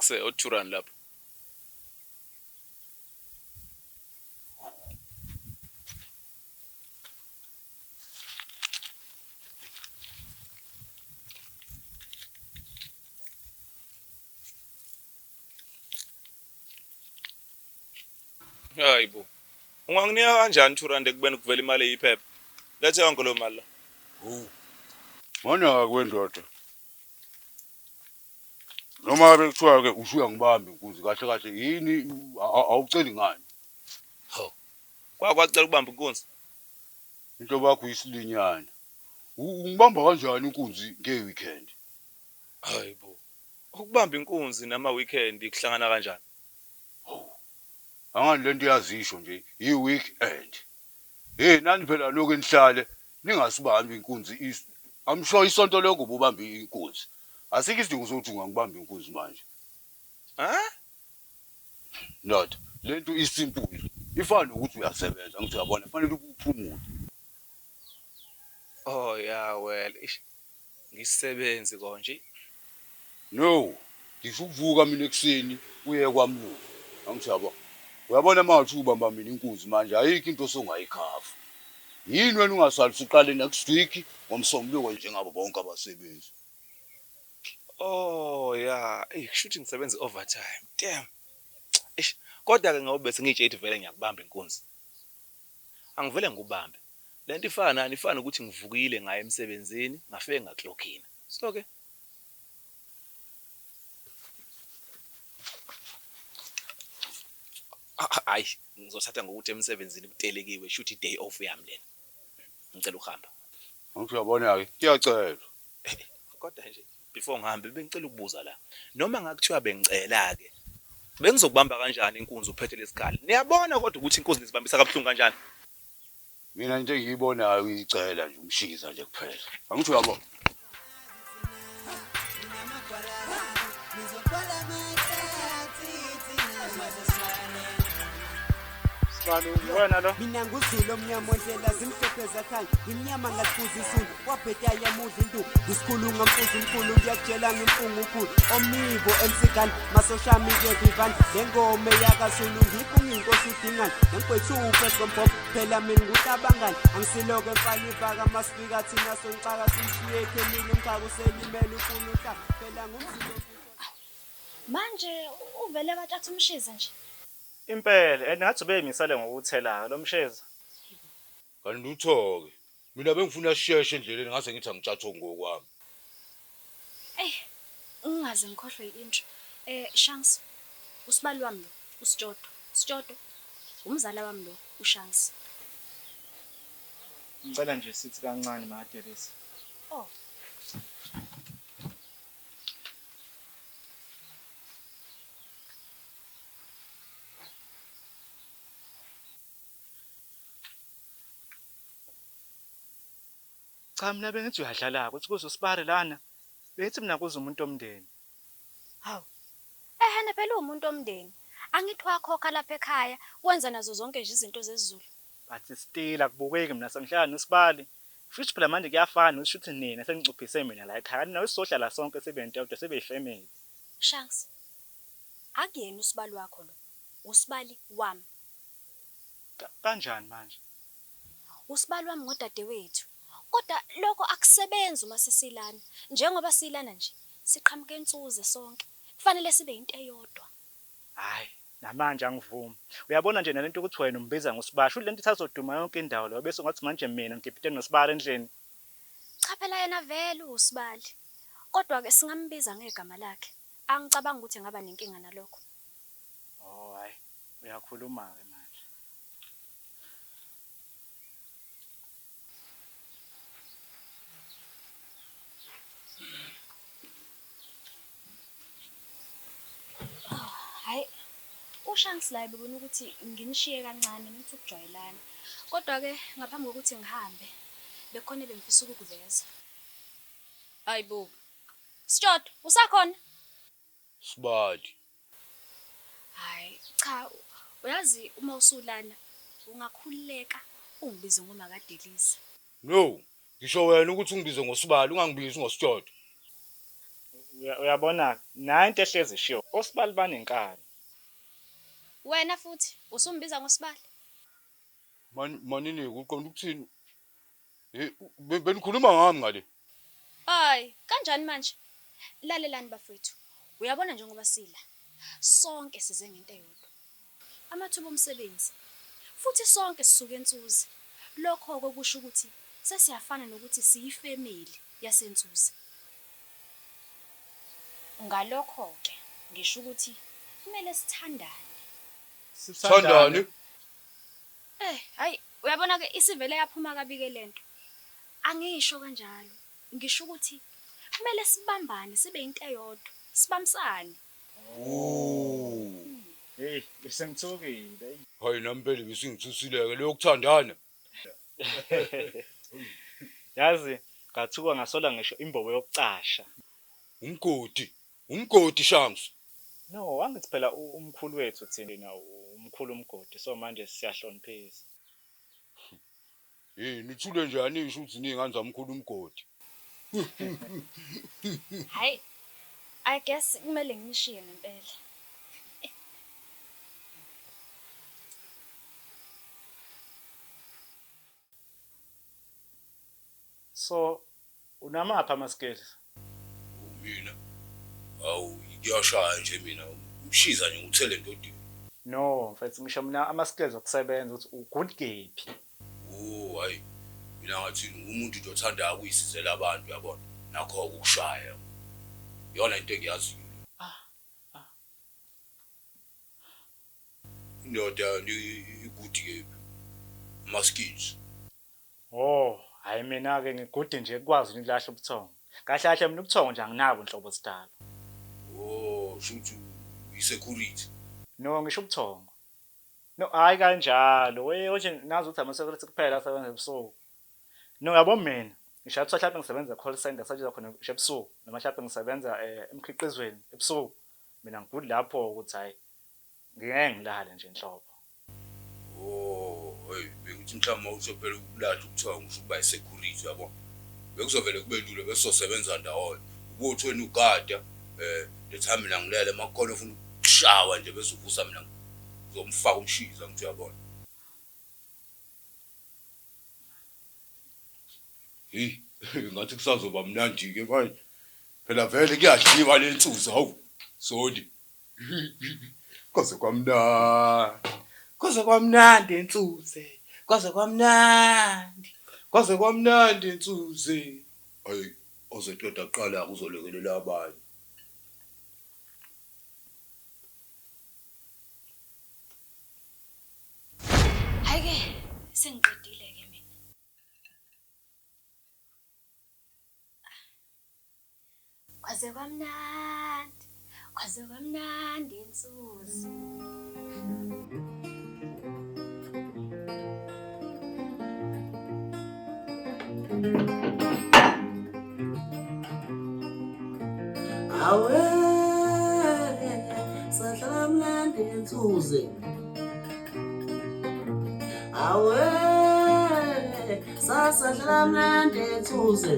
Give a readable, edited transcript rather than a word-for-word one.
Akuse o2 rand lapho. Hayibo. Unganginika kanjani 2 rand ekubeni kuvela imali eyiphepha? Lethe yonke leyo mali la. Hawu. Mana kwendoda. Noma bekuthiwa ke usuyangibamba inkunzi kahle kahle yini awuceli ngani? Ho. Kwakwacela ukubamba inkunzi. Into bakho isilinyana. Ungibamba kanjani inkunzi nge-weekend? Hayibo. Ukubamba inkunzi nama weekend kuhlangana kanjani? Hawu. Angani lento iyazisho nje i-weekend. Hey nani phela lokho nihlale ningasibambi inkunzi I'm sure isonto lonke ububamba inkunzi. Asikho isidingo sokuthi ungangibamba inkunzi manje. Ha? Ndoda, lento isimple. Ifana nokuthi uyasebenza, ngithi uyabona fanele uphumule. Oh yeah, well, ish. Ngisebenzi konje. No, ngisho ukuvuka mina ekuseni uye kwamlungu. Angithi uyabo. Uyabona uma ngathi ubamba mina inkunzi manje ayikho into osongayikhafu. Yini wena ungasali usuqale next week ngomsombuluko njengabo bonke abasebenzi. Oh yeah, ey kushuthi ngisebenza overtime. Damn. Eish, kodwa ke ngoba bese ngitshela vele ngiyakubamba inkunzi. Angivele ngikubambe. Lento ifana nani? Ifana ukuthi ngivukile ngaye emsebenzini, ngafike ngaklokhina. So ke hayi ngizothatha ngokuthi emsebenzini kutelekiwe shuthi day off yami lena. Ngicela ukuhamba. Angithi uyabona ke kuyacelwa. Kodwa nje before ngihambe bengicela ukubuza la. Noma ngakuthiwa bengicela ke. Bengizokubamba kanjani inkunzi uphethe lesikali? Niyabona kodwa ukuthi inkunzi nizibambisa kabuhlungu kanjani? Mina into engiyibonayo uyicela nje umshiza nje kuphela. Angithi uyabona. Sibani wena lo? Mina nguzulu omnyama ondlela zimhlophe zakhanya ngimnyama ngalifuza isundu wabheta yamudla intu ngisikhulu ngamfuza umkhulu ngiyakutshela ngimfunga ukhulu omibo emsigani masoshami-ke vivani le ngoma eyakazulu ngifunga inkosi udingane nenkwethu uphezu kombhobho phela mina ngutabangani angisiloke mfana ivaka masifika thina sonixaka sishiye ekhemini umkhaka uselimele ufuna uhlaka phela ngumzulu. Manje uvele watshatha umshiza nje. Impela, and ngathi ubeyimisele ngokuthela lo mshiza. Kanti lutho-ke. Mina bengifuna sisheshe endleleni ngase ngithi angitshatho ngokwami. Ey, ngingaze ngikhohlwe i-intro. Shanks, usibali wami lo, uSitshodo. Sitshodo, umzala wami lo, uShanks. Ngicela nje sithi kancane makaDelisa. Oh. Cha mina bengithi uyadlala ukuthi kuze usibari lana. Bengithi mina kuze umuntu omndeni. Hawu. Ehene phela uwumuntu omndeni. Angithi wakhokha lapha ekhaya, wenza nazo zonke nje izinto zesiZulu. But still akubukeki mina sengihlala nosibali. Futhi phela manje kuyafana usho ukuthi nina sengicuphise mina la ekhaya. Kanti nawe sizohlala sonke sibe into eyodwa sibe yifamily. Shanks, akuyena usibali wakho lo. Usibali wami. Kanjani manje? Usibali wami ngodadewethu. Kodwa lokho akusebenzi uma sesilana. Njengoba silana nje, siqhamuka ensuze sonke. Kufanele sibe into eyodwa. Hayi, namanje angivumi. Uyabona nje nalento ukuthi wena umbiza ngosibasho, lento isazoduma yonke indawo leyo bese ungathi manje mina ngibhide nosibali endlini. Cha phela yena vele uwusibali. Kodwa ke singambiza ngegama lakhe. Angicabangi ukuthi engaba nenkinga nalokho. Oh hayi, uyakhuluma ke manje. Hayi, uShanks la bebona ukuthi nginishiye kancane nithi ukujwayelana. Kodwa ke ngaphambi kokuthi ngihambe, bekukhona ebengifisa ukukuveza. Hayibo. Sitshodo, usakhona? Sibali. Hayi, cha, uyazi uma usulana ungakhululeka ungibize ngomakaDelisa. No, ngisho wena ukuthi ungibize ngosibali ungangibizi ngositshodo. Uyabona nayo into ehlezi ishiwo. Osibali banenkani. Wena futhi usumbiza ngosibali. Manini uqonda ukuthini? Eh benikhuluma ngami ngale. Hayi, kanjani manje? Lalelani bafethu. Uyabona njengoba sila. Sonke size ngento eyodwa. Amathuba omsebenzi. Futhi sonke sisuke eNsuze. Lokho kusho ukuthi sesiyafana nokuthi siyifamily yaseNsuze. Ngalokho ke ngisho ukuthi kumele sithandane. Sithandane. Eh, hayi uyabona ke isivele yaphuma kabi ke lento. Angisho kanjalo. Ngisho ukuthi kumele sibambane sibe into eyodwa. Sibambisane. Oh. Hey, bese ngithukile. Hayi nami phela besingithusileke leyokuthandana. Yazi ngathuka ngasola ngisho imbobo yokucasha. Umgodi, umgodi Shanks. No, angithi phela umkhulu wethu thina umkhulu umgodi so manje siyahloniphisa. Hey nithule nje anisho ukuthi ningane zamkhulu umgodi. Hayi, I guess kumele ngishiye ngempela. So unamaphi ama skills? Mina awu kuyashaya nje mina umshiza nje ngikuthele ndodini. No, mfethu ngisho mina ama skills okusebenza ukuthi ugood kephi. Oh hayi mina ngathi umuntu nje othanda ukuyisizela abantu uyabona nakho ukushaya. Iyona into engiyaziyo. Indoda igudi kephi? Ama skills. Oh, hayi mina ke ngigude nje kwazi ukulahla ubuthongo. Kahle kahle mina ubuthongo nje anginabo inhlobo sidalo. Oh, shuthi i-security. No, ngisho ubuthongo. No, hayi kanjalo. We oje nazi ukuthi ama security kuphela asebenza ebusuku. No, yabo mina ngisho kuthiwa mhlawumbe ngisebenza call center satshiza khona ngisho ebusuku noma mhlawumbe ngisebenza emkhiqizweni ebusuku. Mina ngigudi lapho ukuthi hayi ngeke ngilale nje nhlobo. Oh, hey, bekuthi mhlawumbe mawuthi phela ukulahla ubuthongo usho ukuba i-security uyabona. Bekuzovele kube lula besizosebenza ndawonye. Ubuthi wena ugada the time mina ngilele makukhona ufuna ukushawa nje bese uvusa mina ngizomfaka umshiza ngithi uyabona. Hey, ngathi kusazoba mnandi ke manje. Phela vele kuyadliwa lensuza hawu. Sorry. Kwaze kwamnandi. Kwaze kwamnandi ensuze. Kwaze kwamnandi. Kwaze kwamnandi ensuze. Hayi, ozoqeda kuqala kuzolekelela abanye. Hayi ke sengiqedile ke mina. Kwaze kwamnandi. Kwaze kwamnandi ensuze. Awe, sahlala mnandi ensuze. Awe, sasahlala mnandi ensuze.